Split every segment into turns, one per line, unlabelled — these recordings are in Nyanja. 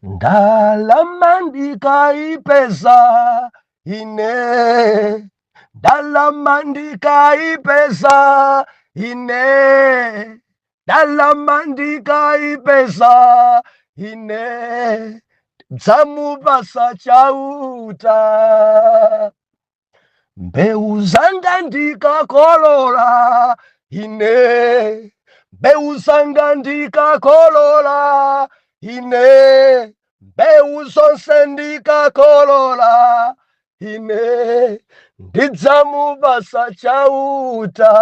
Ndalama ndikaipeza ine, ndalama ndikaipeza ine, ndalama ndikaipeza ine, dzamupasa Chauta. Mbewu zanga ndikakolola ine, mbewu zanga ndikakolola ine, mbewu zonse ndikakolola ine, ndidzamupasa Chauta.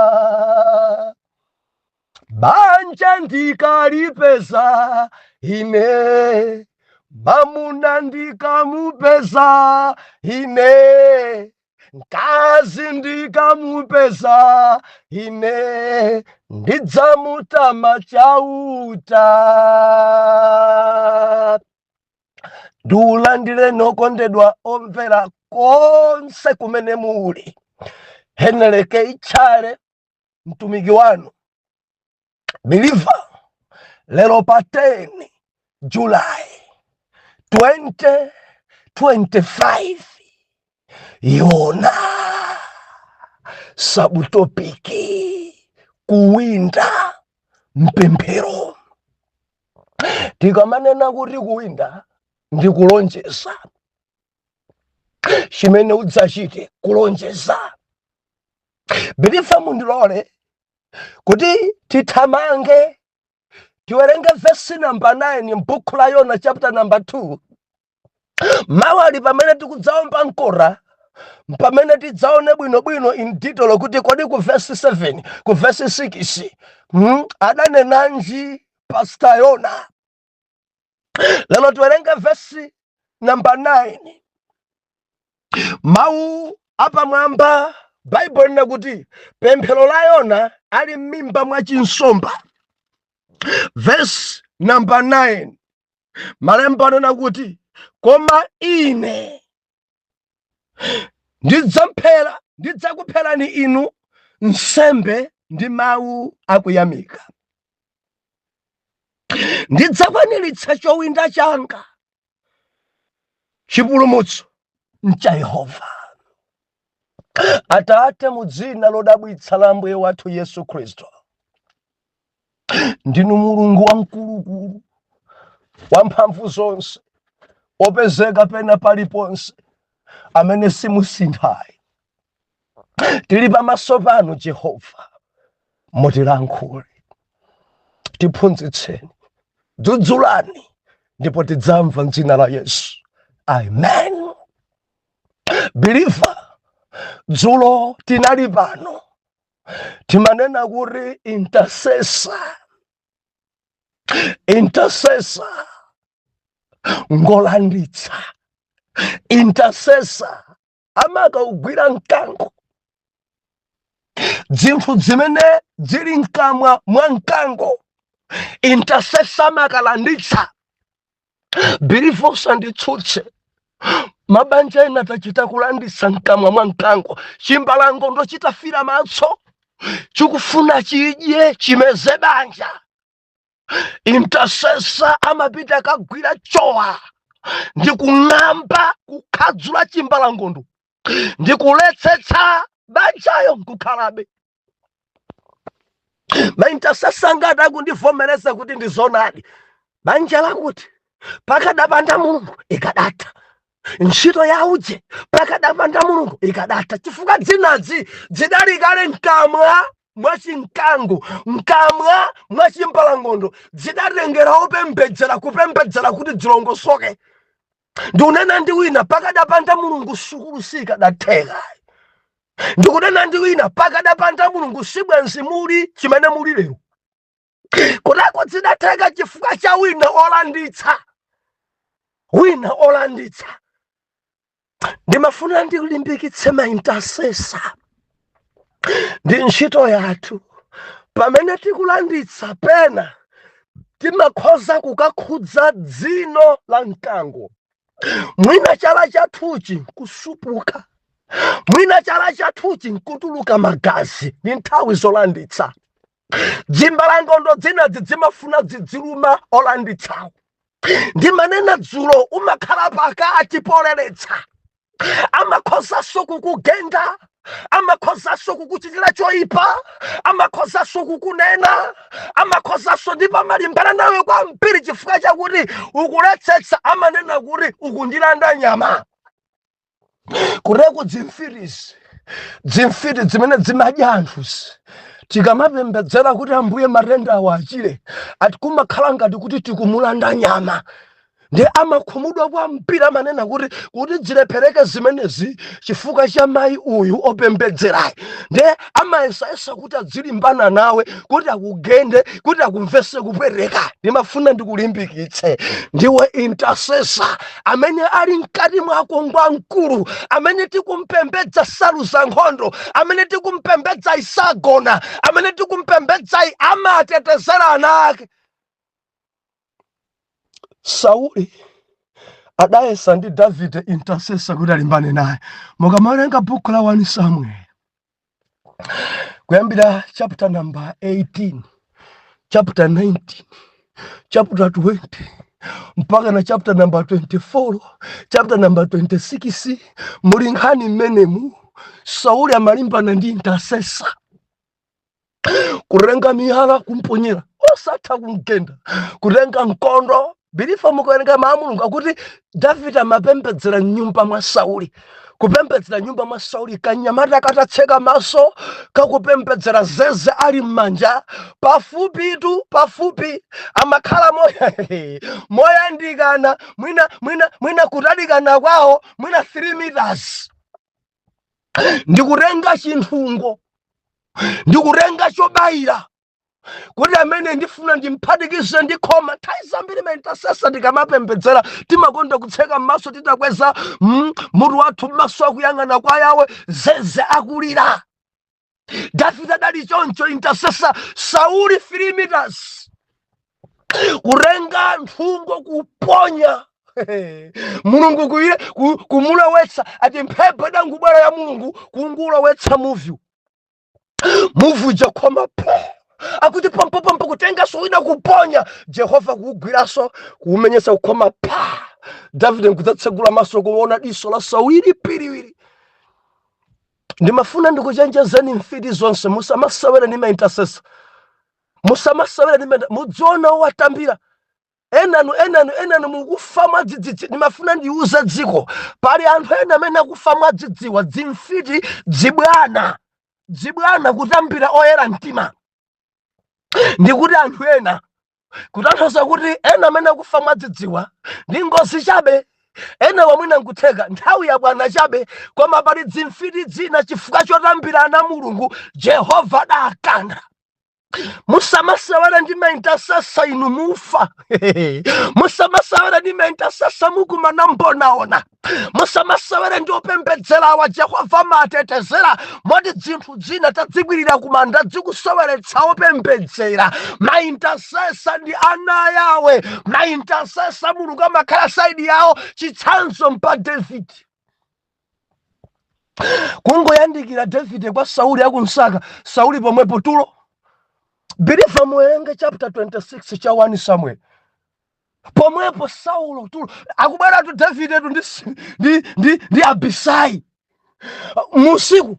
Banja ndikalipeza ine, mamuna ndikamupeza ine, mkazi ndikamupeza ine, ndidzamutama Chauta. Ndiulandireni okondedwa omvera konse kumene muli. Henry K. Tchale, mtumiki wanu believer, lero pa 10 July 2025, Yona subtopic, kuwinda mpemphero. Tikamanena kuti kuwinda ndi kulonjeza chimene udzachite, kulonjeza. Believer, mundilole kuti tithamange tiwerenge vesi namba 9 m'buku la Yona, chapter namba 2. Mawu ali pamene tikudzaomba mkora, pamene tidzaone bwinobwino in detail kuti kodi ku vesi 7, ku vesi 6, adanenanji Pastor Yona. Lero tiwerenge vesi namba 9, mawu apamwamba. Baibulo lina kuti pemphero la Yona ali m'mimba mwa chinsomba. Vesi namba 9, malemba anena kuti, "Koma ine ndidzakupherani inu nsembe ndi mawu akuyamika, ndidzakwaniritsa chowinda changa. Chipulumutso ncha Yehova." Atate, mu dzina lodabwitsa la Ambuye wathu Yesu Khristu, ndinu Mulungu wamkulukulu, wamphamvu zonse, opezeka pena paliponse, amene simusinthayi. Tili pamaso panu Jehova, mutilankhule, tiphunzitseni, dzudzulani, ndipo tidzamva mdzina la Yesu, amen. Believer, dzulo tinali pano, timanena kuti intercessor, intercessor ngolanditsa, intercessor amakaugwira mkango. Zinthu zimene zili mkamwa mwa mkango, intercessor amakalanditsa. Believer, usanditsutse, mabanja ena tachita kulanditsa mkamwa mwa mkango. Chimbalangondo chitafira matso, chikufuna chidye, chimeze banja, intercessor amapita kagwira chowa ndi kung'amba, kukhadzula chimbalangondo ndi kuletsetsa banjayo nkukhalabe. Maintercessor ngati akundivomereza kuti ndi zonadi, banja lakuti pakadapanda Mulungu ikadatha, ntchito ya uje pakadapanda Mulungu ikadatha, chifukwa dzinazi zidali kale mkamwa mwa chinkango, mkamwa mwa chimbalangondo, zidatengera opembedzera kupembedzera kuti zilongosoke. Ndikunena ndi wina, pakadapanda Mulungu sukulu sikadatheka. Ndikunena ndi wina, pakadapanda Mulungu sibwenzi muli chimene muli lero. Kutako zidatheka chifukwa cha wina olanditsa, wina olanditsa. Ndimafuna ndilimbikitse maintercessor ndi ntchito yathu. Pamene tikulanditsa, pena timakhoza kukakhudza dzino la mkango, mwina chala chathuchi nkusupuka, mwina chala chathuchi nkutuluka magazi. Ndi nthawi zolanditsa. Dzimbalangondo dzinazi zimafuna zidziluma olanditsawo. Ndimanena dzulo, umakhala pakati poleretsa. Amakhozanso kukugenda, amakhozanso kukuchitira choyipa, amakhozanso kukunena, amakhozanso, ndipo amalimbana nawe kwambiri chifukwa chakuti ukuletsetsa. Amanena kuti ukundilanda nyama. Kureku dzimfitizi, dzimfiti zimene zimadya anthuzi, tikamapembedzera kuti Ambuye matenda awo achire, ati kumakhala ngati kuti tikumulanda nyama. Ndi amakhumudwa kwambiri, amanena kuti zilephereke zimenezi chifukwa cha mayi uyu opembedzerayi. Ndiye amayesayesa kuti adzilimbana nawe, kuti akugende, kuti akumvese kupwereka. Ndimafuna ndikulimbikitse, ndiwe intercessor. Amene ali mkati mwako ngwamkulu. Amene tikumpembedza saluza nkhondo. Amene tikumpembedza isagona. Amene tikumpembedza amatetezera ana ake. Sauli adayesa ndi Davide intercessor kuti alimbane naye. Mukamawerenga buku la 1 Samuel kuyambira chapter number 18, chapter 19, chapter 20 mpaka na chapter number 24, chapter number 26, muli nkhani mmenemu. Sauli amalimbana ndi intercessor, kutenga miyala kumponyera, osatha kumgenda, kutenga mkondo. Believer, mukuwerenga mawu a Mulungu akuti Davide amapembedzera mnyumba mwa Sauli, kupembedzera nyumba mwa Sauli, kanyamata katatseka maso kakupembedzera, zeze ali m'manja, pafupitu pafupi. Amakhala moyandikana, mwina kutalikana kwawo mwina 3 meters. Ndikutenga chinthungo, ndikutenga chobayira, kuti amene ndifuna ndimphatikize ndi khoma. Nthawi zambiri ma intercessor tikamapembedzera timakonda kutseka m'maso, titakweza mutu wathu, m'maso akuyang'ana kwa Yawe, zeze akulira. Davide adali choncho, intercessor. Sauli 3 meters, kutenga nthungo kuponya, Mulungu kumulowetsa. Ati mphepo idangubwera ya Mulungu kungulowetsa muvi, muvi uja khoma phe. Akuti pompopompo kutengaso wina kuponya, Jehova kuugwiraso, kuumenyesa kukhoma pa. Davide nkudzatsegula maso kuona diso la Sauli piriwiri. Ndimafuna ndikuchenjezeni mfiti zonse, musamasewere ndi ma intercessor, musamasewere ndi mudziona owatambira. Enanu, enanu, enanu mukufa mwadzidzidzi. Ndimafuna ndiuze dziko, pali anthu ena amene akufa mwadzidziwa, dzimfiti, dzibwana, dzibwana, kutambira oyera mtima. Ndikuti anthu ena, kutanthauza kuti ena amene akufa mwadzidziwa ndi ngozi chabe, ena wamwina nkutheka nthawi yakwana chabe, koma pali dzimfiti dzina chifukwa chotambira ana Mulungu Jehova adakana. Musamasewera ndi ma intercessor, inu mufa. Musamasewera ndi ma intercessor, mukumana mbonaona. Musamasewere ndi opembedzera awa, Jehova matetezera. Moti dzinthu dzina tadzikwirira kumanda, dzikuseweretsa opembedzera. Ma intercessor ndi ana yawe. Ma intercessor Mulungu amakhala side yawo. Chitsanzo mpa David, kungoyandikira Davide kwa Sauli akumsaka Sauli, pomwepo tulo. Believer, muwerenge chapter 26 cha 1 Samuel. Pomwepo Saulo tulo, akubweratu Davidetu ndi Abisai musiku,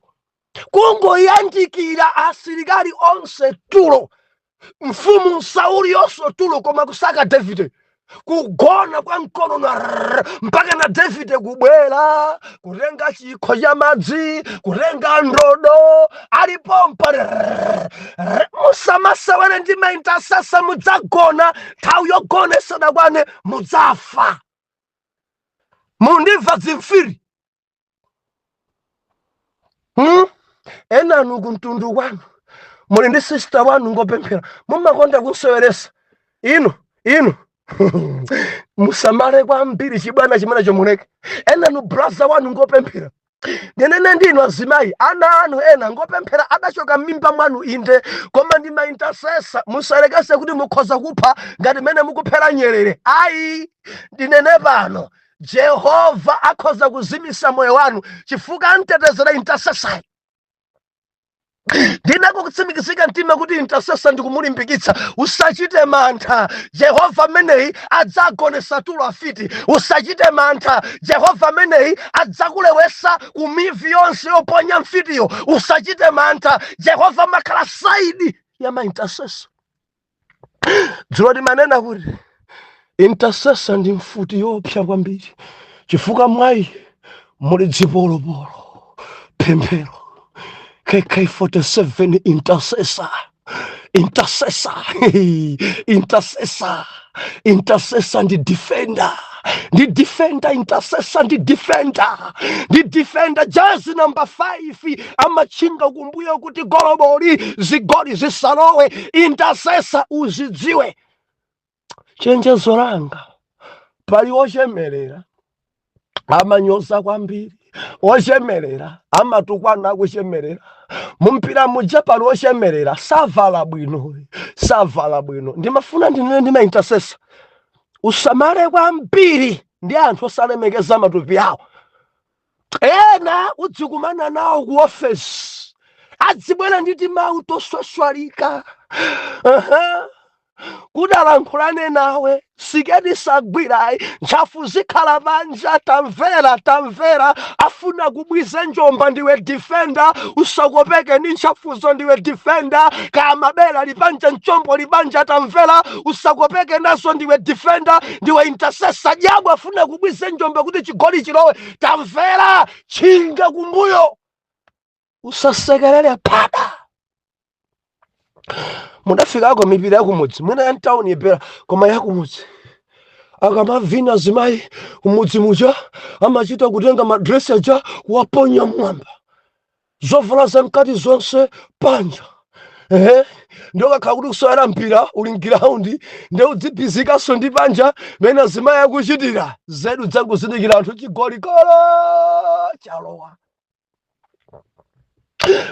kungoyandikira, asilikali onse tulo, mfumu Sauli yonso tulo, koma kusaka Davide kugona kwa mkono na rrrr, mpaka na Davide kubwera kutenga chikho cha madzi, kutenga ndodo, alipompa rrrr, rrrr. Musamasewere ndi ma intercessor, mudzagona nthawi yogona isadakwane, mudzafa. Mundimva dzimfiri, Enanu kumtundu kwanu muli ndi sister wanu ngopemphera, mumakonda kunseweresa. Inu, inu musamale kwambiri, chibwana chimenecho muleke. Enanu brother wanu ngopemphera. Ndinene ndinu azimayi, ana anu ena ngopemphera, adachoka m'mimba mwanu inde, koma ndi ma intercessor. Musalekese kuti mukhoza kupha ngati mmene mukuphera nyerere, ayi. Ndinene pano, Jehova akhoza kuzimisa moyo wanu chifukwa amtetezera intercessor. Ndinako kutsimikizika mtima kuti intercessor ndikumulimbikitsa, usachite mantha, Jehova ameneyi adzagonesa tulo afiti. Usachite mantha, Jehova ameneyi adzakulewesa ku mivi yonse yoponya mfitiyo. Usachite mantha, Jehova amakhala side ya ma intercessor. Dzulo timanena kuti intercessor ndi mfuti yopsa kwambiri, chifukwa mwayi muli dzipolopolo, pemphero, KK47, intercessor, intercessor, intercessor, intercessor ndi defender, ndi defender. Intercessor ndi defender, ndi defender. Jazi number 5 amatchinga kumbuyo kuti goloboli, zigoli zisalowe. Intercessor, uzidziwe chenjezo langa, pali ochemerera amanyoza kwambiri, ochemerera amatukwana akuchemerera mumpira muja. Pali ochemerera savala bwino, savala bwino. Ndimafuna ndinene ndi ma intercessor, usamale kwambiri ndi anthu osalemekeza matupi awo. Ena udzikumana nawo ku ofesi, adzibwera ndi timawu toswaswalika. Kuti alankhulane nawe, siketi sagwirayi, ntchafu zikhala panja. Tamvera, tamvera, afuna kubwiza njomba. Ndiwe defender, usakopeke ndi ntchafuzo. Ndiwe defender. Kaya mabela lipanja, mchombo lipanja, tamvera, usakopeke nazo. Ndiwe defender, ndiwe intercessor. Jabu afuna kubwiza njomba kuti chigoli chilowe. Tamvera, chinga kumbuyo, usasekerere pada. Mudafikako mipira yakumudzi? Mwina ya mtawuni ipera, koma yakumudzi akamavina zimayi kumudzi muja amachita kutenga madresi aja kuwaponya mwamba, zovala zamkati zonse panja. Ehe, ndio kakhala kuti kusewera mpira uli mgiraundi, nde udzibhizikanso ndi panja mene azimayi akuchitira. Zedu dzangozindikira anthu chigoli kala chalowa.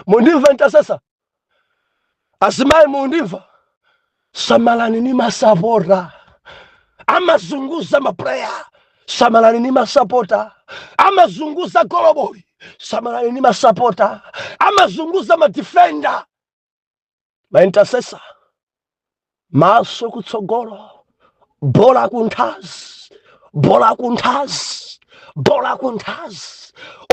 Mundimva, intercessor? Azimayi, mundimva? Samalani ni masapota amazunguza ma player, samalani ni masapota amazunguza goloboli, samalani ni masapota amazunguza ma defender. Ma intercessor, maso kutsogolo, bola kunthazi, bola kunthazi, bola kunthazi.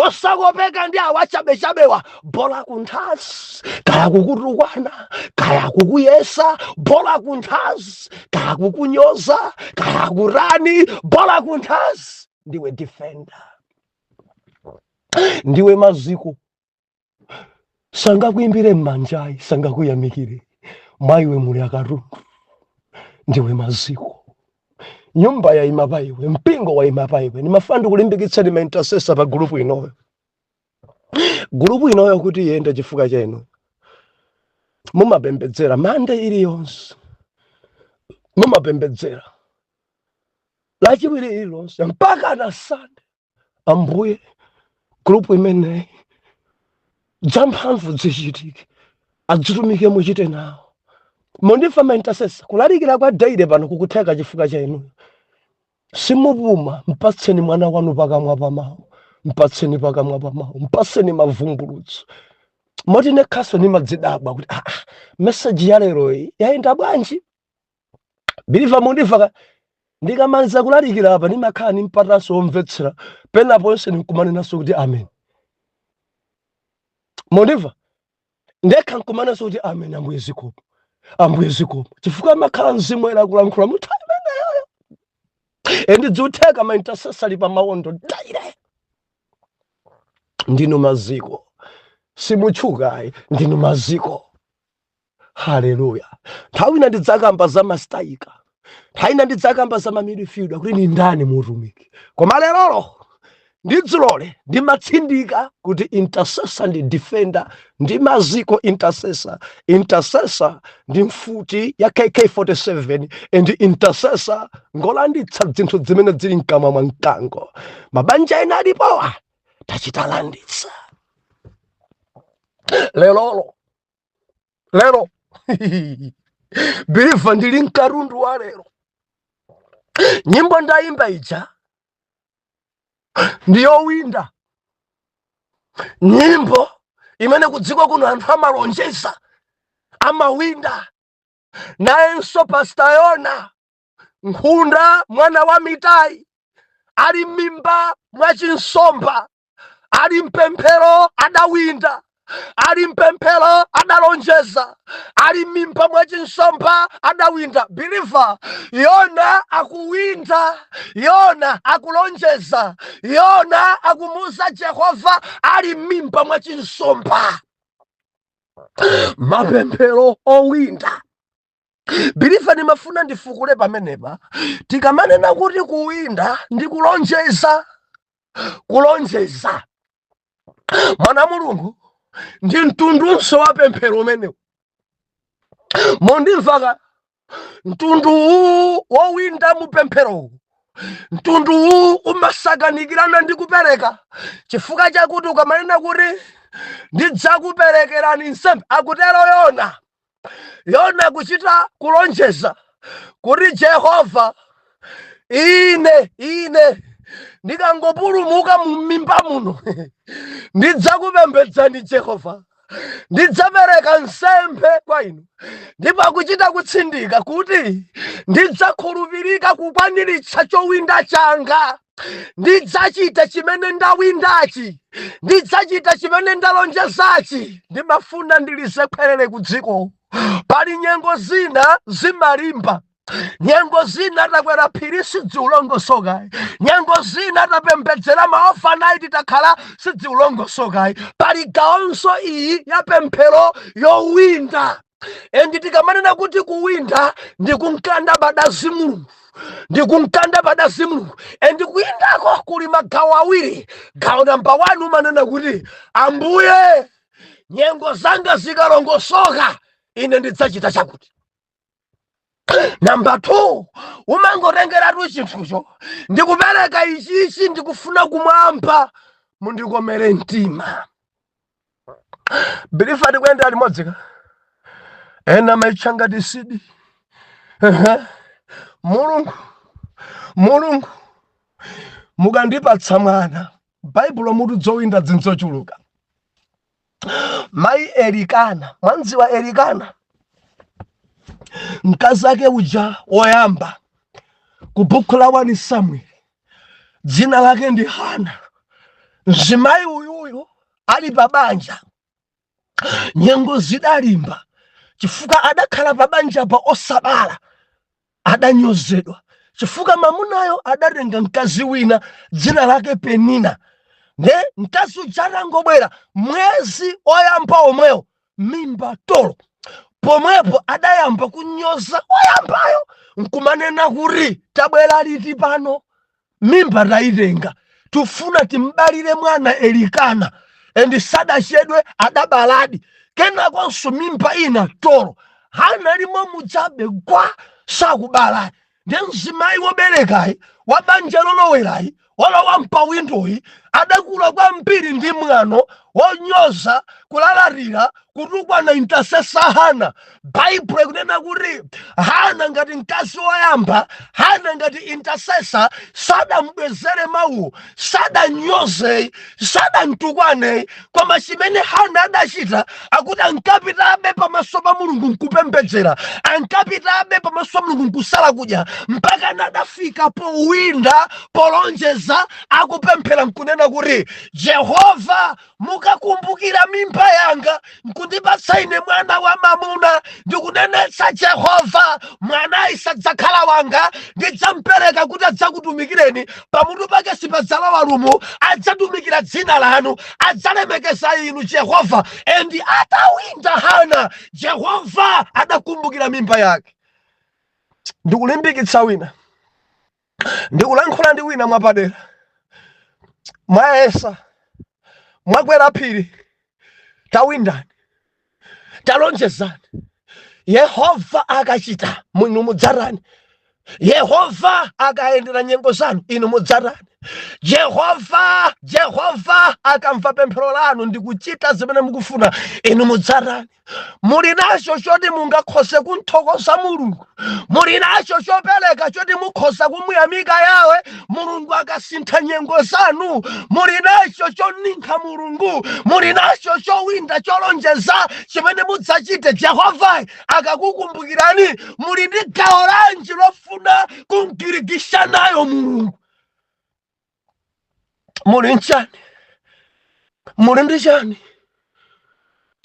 Osakopeka ndi awachabechabewa. Bola kunthazi, kaya kukutukwana, kaya kukuyesa, bola kunthazi, kaya kukunyoza, kaya kurani, bola kunthazi. Ndiwe defender, ndiwe maziko. Sangakuimbire m'manjayi, sangakuyamikire, mwaiwe muli akatundu. Ndiwe maziko, nyumba yayima pa iwe, mpingo wayima pa iwe. Ndimafuna ndikulimbikitseni ma intercessor pa gulupu inoyo, gulupu inoyo kuti iyende chifukwa cha inu. Mumapembedzera Mande iliyonse, mumapembedzera Lachiwiri ililonse, mpaka na Sande. Ambuye, gulupu imeneyi zamphamvu zichitike, adzitumike, muchite nawo. Mundimva, ma intercessor? Kulalikira kwa daily pano kukutheka chifukwa cha inuyo. Simupuma. Mpatseni mwana wanu pakamwa pamawu, mpatseni pakamwa pamawu, mpatseni mavumbulutso. Moti nekhaso nimadzidabwa kuti ah, ah, message ya lero iyi yayenda bwanji? Believer, mundimva ka? Ndikamaliza kulalikira apa ndimakhala nimpatanso womvetsera penaponse, nikumanenanso kuti amen. Mundimva? Ndekha nkumanenso kuti amen, Ambuye zikomo, Ambuye zikomo, chifukwa amakhala Mzimu Woyera kulankhula mu nthawi imeneyoyo. And dziutheka ma intercessor ali pa mawondo daily. Ndinu maziko, simutchukayi, ndinu maziko. Haleluya! Nthawi ina ndidzakamba za ma striker, nthawi ina ndidzakamba za ma midfielder kuti ndi ndani mutumiki. Koma lerolo ndidzilole ndimatsindika kuti intercessor ndi defender, ndi maziko. Intercessor, intercessor ndi mfuti ya KK47, and intercessor ngolanditsa zinthu zimene zili mkamwa mwa mkango. Mabanja ena alipowa tachitalanditsa lelolo, lero. Believer, ndili mkatundu wa lero. Nyimbo ndayimba ija ndiyowinda, nyimbo Imene kudziko kuno anthu amalonjeza, amawinda. Nayenso Pastor Yona Nkhunda, mwana wa Mitai, ali m'mimba mwa chinsomba, ali mpemphero adawinda, ali mpemphero adalonjeza, ali m'mimba mwa chinsomba adawinda. Believer, Yona akuwinda, Yona akulonjeza, Yona akumuza Jehova ali m'mimba mwa chinsomba. Mapemphero owinda. Believer, ndimafuna ndifukule pamenepa. Tikamanena kuti kuwinda ndi kulonjeza, kulonjeza, mwana Mulungu, ndi mtundunso wa pemphero umenewu. Mundimvaka? Mtundu uwu wowinda mu pempherowu, mtundu uwu umasakanikirana ndi kupereka, chifukwa chakuti ukamanena kuti ndidzakuperekerani nsembe, akutero Yona. Yona kuchita kulonjeza kuti Jehova, ine ndikangopulumuka mu mimba muno, ndidzakupembedzani Jehova, ndidzapereka nsembe kwa inu. Ndipo akuchita kutsindika kuti ndidzakhulupirika kukwaniritsa chowinda changa, ndidzachita chimene ndawindachi, ndidzachita chimene ndalonjezachi. Ndimafuna ndilizekhwerere ku dziko. Pali nyengo zina zimalimba, nyengo zina takwera phiri sidziulongosokayi, nyengo zina tapembedzera ma overnight takhala sidziulongosokayi. Pali gawonso iyi ya pemphero yowinda. And tikamanena kuti kuwinda ndi kunkanda padazi Mulungu, ndi kunkanda padazi Mulungu. And kuwindako kuli magawo awiri. Gawo namba 1 umanena kuti Ambuye, nyengo zanga zikalongosoka, ine ndidzachita chakuti. Namba 2, umangotengeratu chinthucho ndikupereka, ichichi ndikufuna kumwamba mundikomere mtima. Believer, tikuyendera limodzi ka? Ena maitcha ngati seed. Ehe. Mulungu, Mulungu, mukandipatsa mwana. Baibulo mutu dzowinda dzinzochuluka. Mayi Elikana, mwanziwa Elikana, mkazi ake uja woyamba ku buku la 1 Samuel, dzina lake ndi Hana. Mzimayi uyuyu ali pa banja, nyengo zidalimba chifukwa adakhala pa banja pa osabala. Adanyozedwa chifukwa mamunayo adatenga mkazi wina dzina lake Penina. Ne mkazi uja atangobwera, mwezi oyamba omwewo mimba tolo. Pomwepo adayamba kunyoza oyambayo nkumanena kuti tabwera liti pano, mimba tayitenga, tufuna timbalire mwana Elikana. And sadachedwe adabaladi. Kenakonso mimba ina tolo. Hana limo mujabe gwa, sakubala. Ndi mzimayi woberekayi, wa banja lolowerayi, walowa mpawindoyi, adakula kwambiri ndi mwano wonyoza, kulalatira, kutukwana intercessor Hana. Baibulo ikunena kuti Hana ngati mkazi woyamba, Hana ngati intercessor, sadambwezere mawuwo, sadanyoze, sadamtukwane. Koma chimene Hana adachita, akuti ankapitabe pamaso pa Mulungu nkupembedzera, ankapitabe pamaso pa Mulungu nkusala kudya, mpaka adafika powinda, polonjeza, akupemphera nkunena kuti Jehova, mukakumbukira mimba yanga nkundipatsa ine mwana wa mamuna, ndikunenetsa Jehova, mwanayi sadzakhala wanga, ndidzampereka kuti adzakutumikireni. Pamutu pake sipadzalowa lumo, adzatumikira dzina lanu, adzalemekeza inu Jehova. And atawinda Hana, Jehova adakumbukira mimba yake. Ndikulimbikitsa wina, ndikulankhula ndi wina mwapadera. Mwayesa, mwakwera phiri, tawindani, talonjezani. Yehova akachita, inu mudzatani? Yehova akayendera nyengo zanu, inu mudzatani? Jehova akamva pemphero lanu ndikuchita zimene mukufuna, inu mudzatani? Muli nacho choti mungakhoze kunthokoza Mulungu? Muli nacho chopereka choti mukhoza kumuyamika Yawe Mulungu? Akasintha nyengo zanu, muli nacho choninkha Mulungu, muli nacho chowinda cholonjeza chimene mudzachite. Jehova akakukumbukirani, muli ndi gawo lanji lofuna kumgirigisha nayo Mulungu? Muli nchani? Muli ndi chani,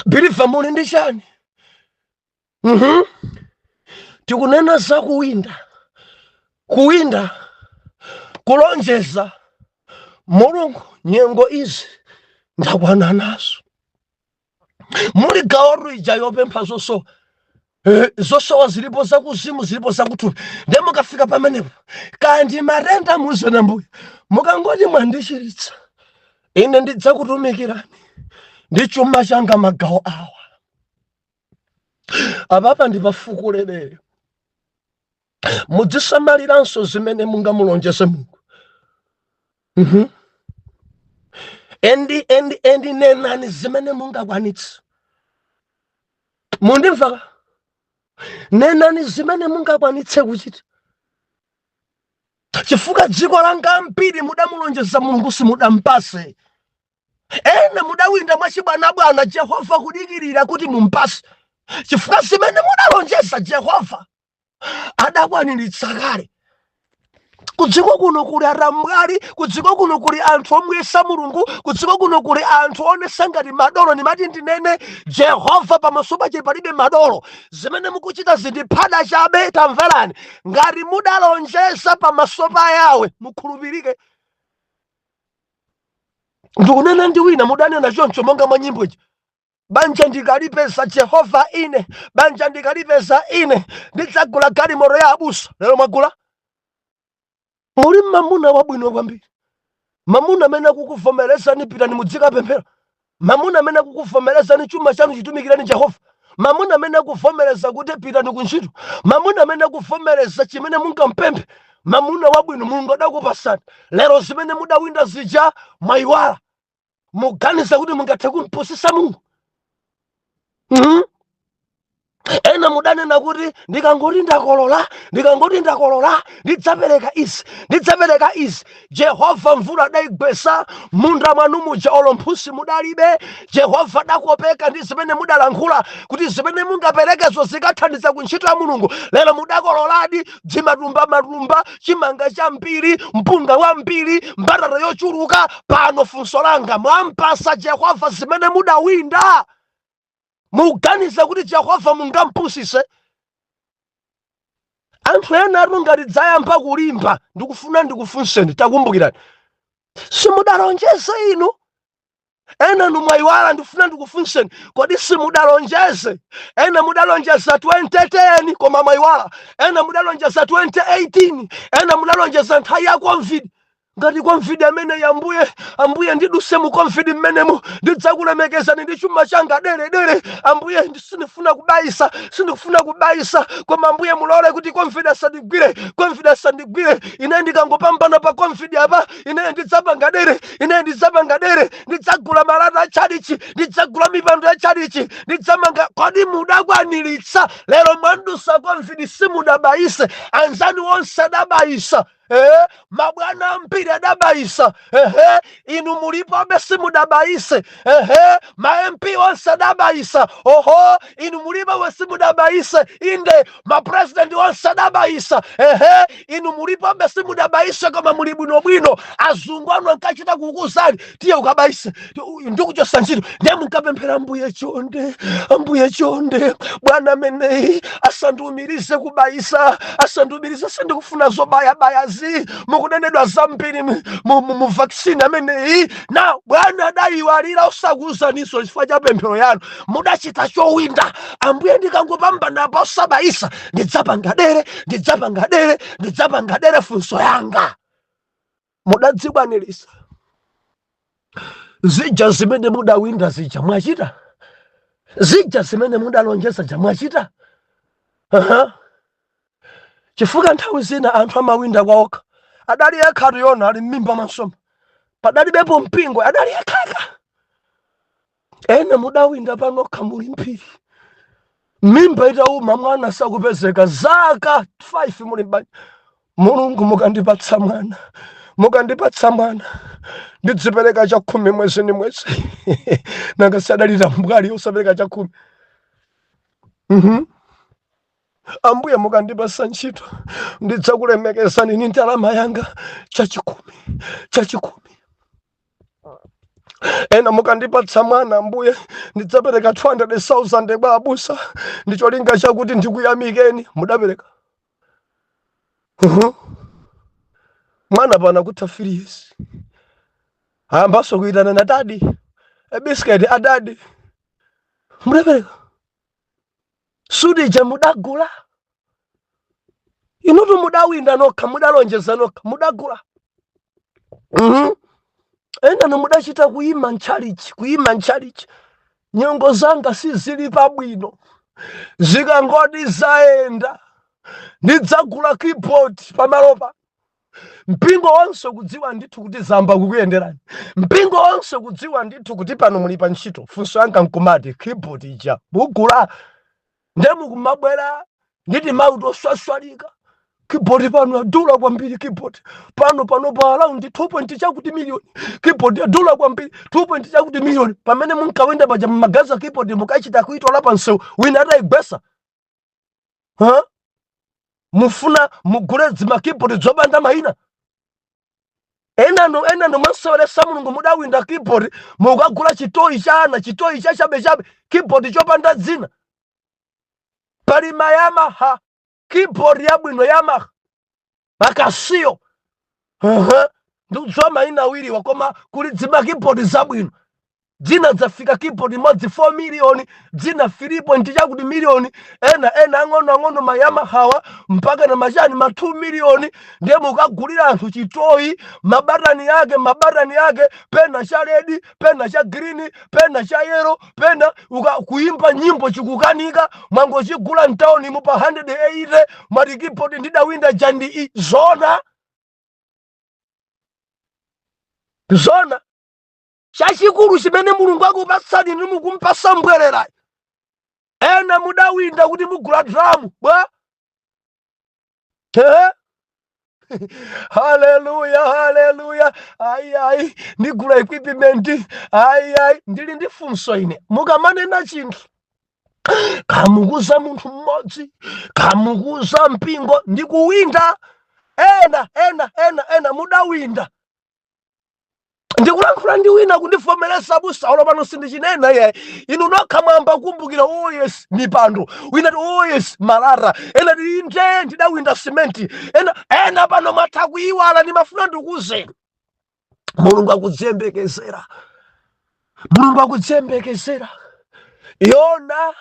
believer? Muli ndi chani? Tikunena za kuwinda, kuwinda, kulonjeza Mulungu. Nyengo izi ndakwana nazo. Muli gawo ija yopempha zosowa. Zosowa zilipo zakuzimu, zilipo zakuthupi. Ndiye mukafika pamenepo, kandi matenda, muzena mbuye, mukangoti mwandichiritsa ine, ndidzakutumikirani ndi chuma changa magawo awa. Apapa ndi pafukulelere. Mudzisamaliranso zimene mungamulonjeze Mulungu. Endi nenani zimene mungakwanitse. Mundimva? Nenani zimene mungakwanitse kuchita, chifukwa dziko langa ambiri mudamulonjeza Mulungu, simudampase. Ena mudawinda mwachibwanabwana, Jehova kudikirira kuti mumpase, chifukwa zimene mudalonjeza Jehova adakwaniritsa kale. Kudziko kuno kuli atambwali, kudziko kuno kuli anthu omwesa Mulungu, kudziko kuno kuli anthu onesa ngati madolo. Ndimati ndinene, Jehova pamaso pache palibe madolo. Zimene mukuchita zindiphada chabe. Tamverani, ngati mudalonjeza pamaso pa Yawe, mukhulupirike. Ndikunena ndi wina, mudanena choncho monga mwa nyimbo iji: "Banja ndikalipeza Jehova ine, banja ndikalipeza ine, ndidzagula galimoto ya abusa." Lero mwagula, muli mamuna wabwino kwambiri, mamuna amene akukuvomerezani, pitani mudzikapemphera, mamuna amene akukuvomerezani, chuma chanu chitumikireni Jehova, mamuna amene akuvomereza kuti pitani kuntchito, mamuna amene akuvomereza chimene mungampemphe, mamuna wabwino Mulungu adakupasani. Lero zimene mudawinda zija mwayiwala. Muganiza kuti mungathe kumpusisa Mulungu? Ena mudanena kuti ndikangoti ndakolola, ndikangoti ndakolola, ndidzapereka izi, ndidzapereka izi. Jehova mvula adayigwesa munda mwanu muja, olo mphusi mudalibe. Jehova adakopeka ndi zimene mudalankhula kuti zimene mungaperekezo zikathandiza ku ntchito ya Mulungu. Lero mudakololadi dzimatumba matumba, chimanga chambiri, mpunga wambiri, mbatata yochuluka. Pano funso langa, mwampasa Jehova zimene mudawinda? Muganiza kuti Jehova mungampusise? Anthu ena atu ngati dzayamba kulimba, ndikufuna ndikufunseni, takumbukirani, simudalonjeze inu? Ena numwayiwala. Ndikufuna ndikufunseni, kodi simudalonjeze? Ena mudalonjeza 2010 koma mwayiwala, ena mudalonjeza 2018, ena mudalonjeza nthawi ya COVID. Ngati COVID amene, ambuye, ambuye, ndiduse mu COVID mmenemu, ndidzakulemekezani ndi chuma changa dere dere. Ambuye, sindifuna kubayisa, sindikufuna kubayisa, koma ambuye, mulole kuti COVID asandigwire, COVID asandigwire. Ine ndikangopambana pa COVID apa, ine ndidzapanga dere, ine ndidzapanga dere, ndidzagula malata a tchalichi, ndidzagula mipando ya tchalichi, ndidzamanga. Kodi mudakwaniritsa? Lero mwandusa COVID, simudabayise. Anzanu onse adabayisa, mabwana ambiri adabayisa, ehe, inu mulipobe, simudabayise. Ehe, ma MP onse adabayisa, oho, inu mulipobe, simudabayise. Inde, mapresident onse adabayisa, ehe, inu mulipobe, simudabayise, koma muli bwinobwino. Azungu anu ankachita kukuzani, "Tiye ukabayise, ndikuchosa ntchito." Ndiye munkapemphera, "Ambuye chonde, ambuye chonde, bwana ameneyi asandiumirize kubayisa, asandiumirize, sindikufuna zobayabayazi, mukunenedwa zambiri mu vaccine ameneyi." Na bwana adayiwalira osakuwuzaninso chifukwa cha pemphero yanu. Mudachita chowinda, "Ambuye, ndikangopambana osabayisa, ndidzapanga dere, ndidzapanga dere, ndidzapanga dere." Funso yanga, mudadzikwanirisa zija zimene mudawinda zija? Mwachita zija zimene mudalonjeza ja? Mwachita? Aha. Chifukwa nthawi zina anthu amawinda kwaokha. Adali yekhatu Yona ali m'mimba mwa nsomba, padalibepo mpingo, adali yekhaka. Ena mudawinda panokha muli mphiri, mimba itauma, mwana sakupezeka, zaka 5 muli mbanja. "Mulungu, mukandipatsa mwana, Mukandipatsa mwana ndidzipereka chakhumi mwezi ndi mwezi. Nanga sadalira mbwali osapereka chakhumi? Ambuye, mukandipasa ntchito ndidzakulemekezani ni ndalama yanga, chachikhumi, chachikhumi. Ena, mukandipatsa mwana, Ambuye, ndidzapereka 200,000 kwa abusa ndi cholinga chakuti ndikuyamikeni. Mudapereka? Mwana pana kutha 3 years, ayambanso kuitana na daddy, a biscuit, adadi. Mudapereka? Sudija mudagula inutu? Mudawinda nokha, mudalonjeza nokha, mudagula? Enano mudachita kuyima ntchalichi, kuyima ntchalichi, nyengo zanga sizili pabwino, zikangoti zayenda ndidzagula keyboard pamalopa. Mpingo wonse kudziwa ndithu kuti zamba kukuyenderani, mpingo wonse kudziwa ndithu kuti pano muli pa ntchito. Funso yanga nkumati, keyboard ija mugula? Nde mukumabwera nditi mawu toswaswalika, keyboard pano yadula kwambiri, keyboard pano pano pa around 2 point chakuti million, keyboard yadula kwambiri, 2 point chakuti million. Pamene munkawenda paja mmagaza keyboard mukachita kuitola pa msewu wina atayigwesa, ha? Mufuna mugule dzima keyboard zopanda mayina. Enano, enano mwaseweresa Mulungu. Mudawinda keyboard, mukagula chitoyi cha ana, chitoyi cha chabechabe, keyboard chopanda dzina. Pali ma Yamaha, keyboard yabwino, Yamaha, ma Casio. Ndikudziwa mayina awiriwa, koma kuli dzima keyboard zabwino. Dzina dzafika keyboard imodzi 4 miliyoni, dzina 3 point chakuti miliyoni, ena ena ang'ono ang'ono ma Yamahawa mpaka na machani ma 2 miliyoni. Ndiye mukagulira anthu chitoyi, mabatani yake, mabatani yake pena cha red, pena cha green, pena cha yellow, pena uka kuimba nyimbo chikukanika. Mwangochigula mtawuni mu pa 180, mwati keyboard ndidawinda jandi i zona zona. Chachikulu chimene Mulungu akupatsani ndi mukumpasa mbwerera. Ena mudawinda kuti mugula drum bwa. Eh? Haleluya, haleluya! Ayi, ayi, ndigula equipment. Ayi, ayi. Ndili ndi funso ine. Mukamanena chinthu, kamukuza munthu mmodzi, kamukuza mpingo, ndikuwinda. Ena, ena, ena, ena mudawinda. Ndikulankhula ndi wina kundivomereza, abusa, olo pano sindichinena iye. Inu nokha mwamba kumbukira, oh yes, mipando. Wina ti, oh yes, malata. Ena ti, inde, ndidawinda simenti. Ena, ena pano mwatha kuyiwala. Ndimafuna ndikuwuzeni, Mulungu akudziyembekezera, Mulungu akudziyembekezera. Yona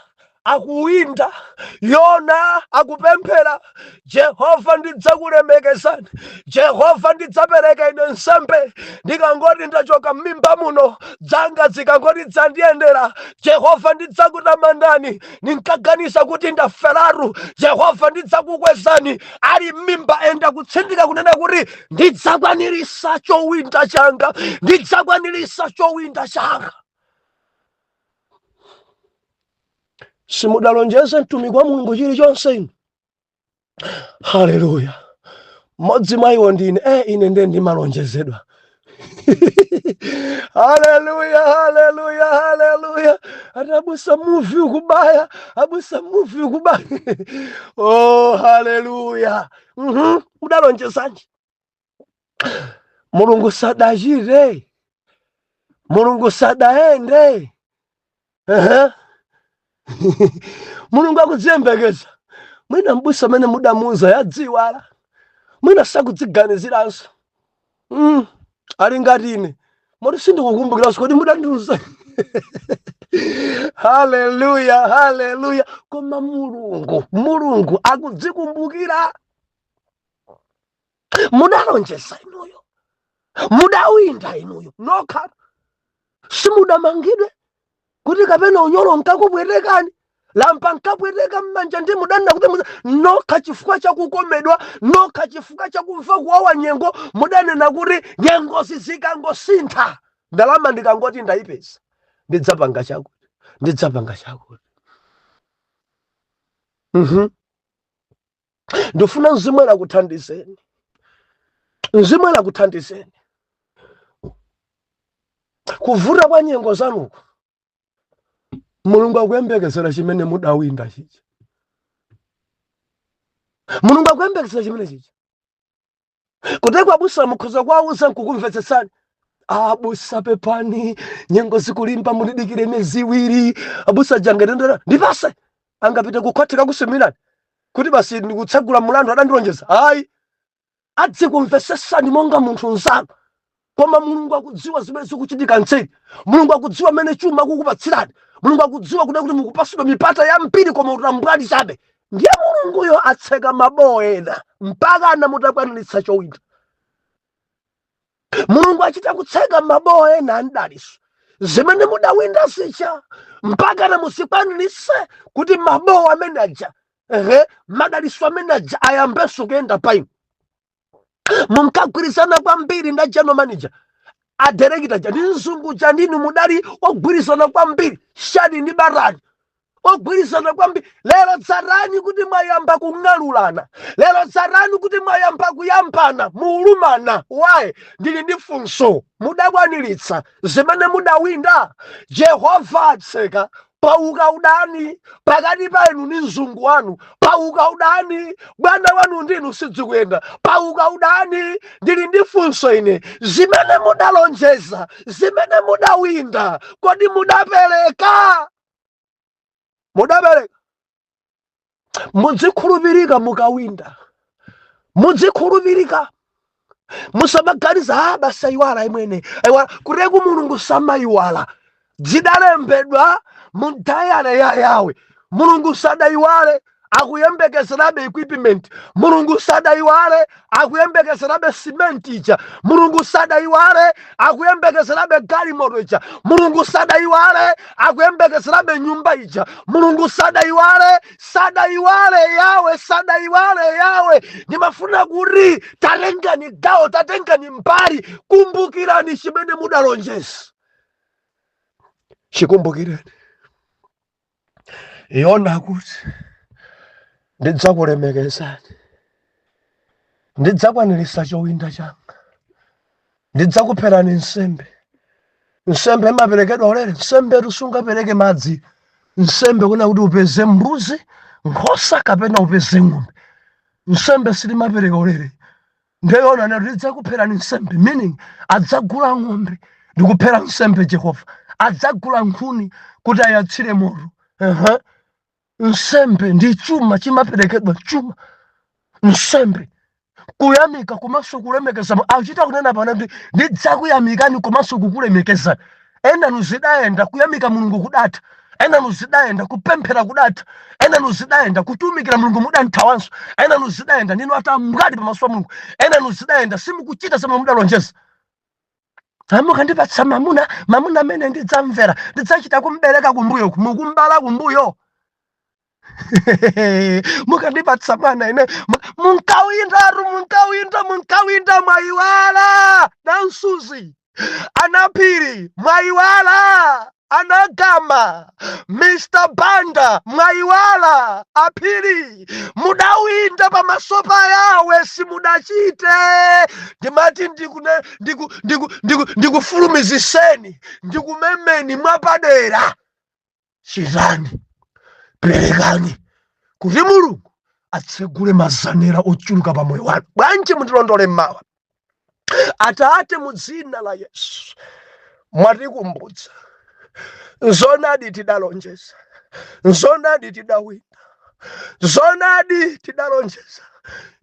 akuwinda, Yona akupemphera, Jehova, ndidzakulemekezani, Jehova, ndidzapereka ine nsembe ndikangoti ndachoka m'mimba muno, dzanga zikangoti dzandiyendera. Jehova, ndidzakutamandani, ninkaganiza kuti ndaferatu. Jehova, ndidzakukwezani. Ali m'mimba enda kutsindika kunena kuti ndidzakwanirisa chowinda changa, ndidzakwanirisa chowinda changa. Simudalonjeze mtumiki wa Mulungu chilichonse inu? Haleluya! Mmodzi mwa iwo ndine. Ine ndiye ndimalonjezedwa. Haleluya, haleluya, haleluya! Ati abusa, muvi ukubaya, abusa, muvi ukubaya. Oh, haleluya! Mudalonjezanji? Mulungu sadachite, Mulungu sadaende. Mulungu akudziyembekeza. Mwina mbusa amene mudamuuza yadziwala, mwina sakudziganiziranso. Ali ngati ine moti sindikukumbukiranso kodi mudandiuza. Haleluya, haleluya! Koma Mulungu, Mulungu akudzikumbukira. Mudalonjeza inuyo, mudawinda inuyo nokha, simudamangidwe kuti kapena unyolo nkakupwetekani, lamba nkapweteka mmanja, ndi mudanena kuti nokha chifukwa chakukomedwa nokha, chifukwa chakumva kuwawa nyengo, mudanena kuti nyengozi zikangosintha, ndalama ndikangoti ndayipeza, ndidzapanga chakuti, ndidzapanga chakuti. Ndifuna Mzimu Woyera kuthandizeni. Mzimu Woyera akuthandizeni. Kuvuta kwa nyengo zanuko, Mulungu akuyembekezera chimene mudawinda chija. Mulungu akuyembekezera chimene chija. Kuteko abusa mukhoza kuwauza nkukumvetsetsani: "Abusa, pepani, nyengo zikulimba, mundidikire miyezi 2." Abusa jangetendera ndipase angapite kukhoti kakusumirani kuti basi ndikutsegula mulandu, adandilonjeza. Ayi, adzikumvetsetsani monga munthu mnzanu, koma Mulungu akudziwa zimene zikuchitika mtseri. Mulungu akudziwa mmene chuma akukupatsirani. Mulungu akudziwa kuda kuti mukupasidwa mipata yambiri, koma utambwali chabe. Ndiye Mulunguyo atseka mabowo ena mpaka ana mutakwaniritsa chowinda. Mulungu achita kutseka mabowo ena amdaliso zimene mudawinda zija mpaka na muzikwaniritse, kuti mabowo amene aja, ehe, madaliso amene aja ayambenso kuyenda pa inu. Munkagwirizana kwambiri nda general manager, a director ja ndi mzungu ja, ndinu mudali ogwirizana kwambiri, shadi ndi barani, ogwirizana kwambiri. Lero dzarani kuti mwayamba kung'alulana. Lero dzarani kuti mwayamba kuyambana, muulumana. Waye, ndili ndi funso: mudakwaniritsa zimene mudawinda? Jehova atseka, pauka udani pakati pa inu ndi mzungu wanu, pauka udani, bwana wanu ndinu sidzikuyenda, pauka udani. Ndili ndi funso ine: zimene mudalonjeza, zimene mudawinda, kodi mudapereka? Mudapereka? Mudzikhulupirika mukawinda, mudzikhulupirika. Musamaganiza, "Ah, basi ayiwala imwene, ayiwala." Kuteku Mulungu samayiwala, zidalembedwa mu diary ya Yawe. Mulungu sadayiwale, akuyembekezerabe equipment. Mulungu sadayiwale, akuyembekezerabe cement ija. Mulungu sadayiwale, akuyembekezerabe galimoto ija. Mulungu sadayiwale, akuyembekezerabe nyumba ija. Mulungu sadayiwale, sadayiwale Yawe, sadayiwale Yawe. Ndimafuna kuti tatengani gawo, tatengani mbali, kumbukirani chimene mudalonjeza, chikumbukireni. Yona kuti, "Ndidzakulemekezani, ndidzakwaniritsa chowinda changa, ndidzakupherani nsembe." Nsembe imaperekedwa ulere. Nsembe sungapereke madzi. Nsembe kuna kuti upeze mbuzi, nkhosa kapena upeze ng'ombe. Nsembe silimapereka ulere. Ndeyona nati, "Ndidzakupherani nsembe," meaning adzagula ng'ombe ndikuphera nsembe Jehova, adzagula nkhuni kuti ayatsire moto. Nsembe ndi chuma chimaperekedwa, chuma, nsembe, kuyamika komanso kulemekeza. Achita kunena pano kuti, "Ndidzakuyamikani komanso kukulemekezani." Enanu zidayenda, kuyamika Mulungu kudatha. Enanu zidayenda, kupemphera kudatha. Enanu zidayenda, kutumikira Mulungu mudanthawanso. Enanu zidayenda, ndinu atambwali pamaso pa Mulungu. Enanu zidayenda, simukuchita zomwe mudalonjeza. "Mukandipatsa mamuna, mamuna amene ndidzamvera, ndidzachita kumbereka kumbuyo." Mukumbala kumbuyo. "Mukandipatsa mwana ine." Munkawindatu, munkawinda, munkawinda, mwayiwala. Namsuzi, anaphiri, mwayiwala. Anagama, Mr Banda, mwayiwala. Aphiri, mudawinda pamaso pa Yawe, simudachite. Ndimati ndikufulumiziseni, ndikumemeni mwapadera: chitani, perekani kuti Mulungu atsegule mazanera ochuluka pa moyo wanu. Bwanji mundilondole mmawa? Atate, mu dzina la Yesu, mwatikumbutsa. Nzonadi tidalonjeza, nzonadi tidawinda, zonadi tidalonjeza.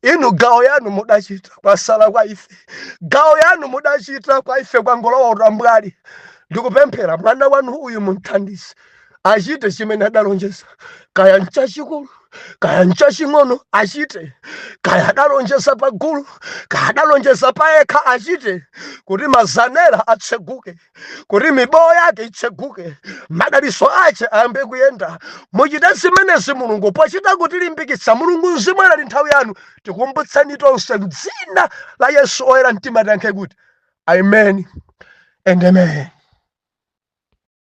Inu gawo yanu mudachita, kwasala kwa ife. Gawo yanu mudachita, kwa ife kwangolowa utambwali. Ndikupemphera mwana wanu uyu mumthandize achite chimene adalonjeza, kaya nchachikulu, kaya nchaching'ono, achite. Kaya adalonjeza pagulu, kaya adalonjeza payekha, achite kuti mazanera atseguke, kuti mibowo yake itseguke, madaliso ache ayambe kuyenda. Muchite zimenezi Mulungu, pochita kutilimbikitsa. Mulungu Mzimu Woyera, nthawi yanu, tikumbutseni tonse mdzina la Yesu. Oyera mtima tiyankhe kuti amen and amen.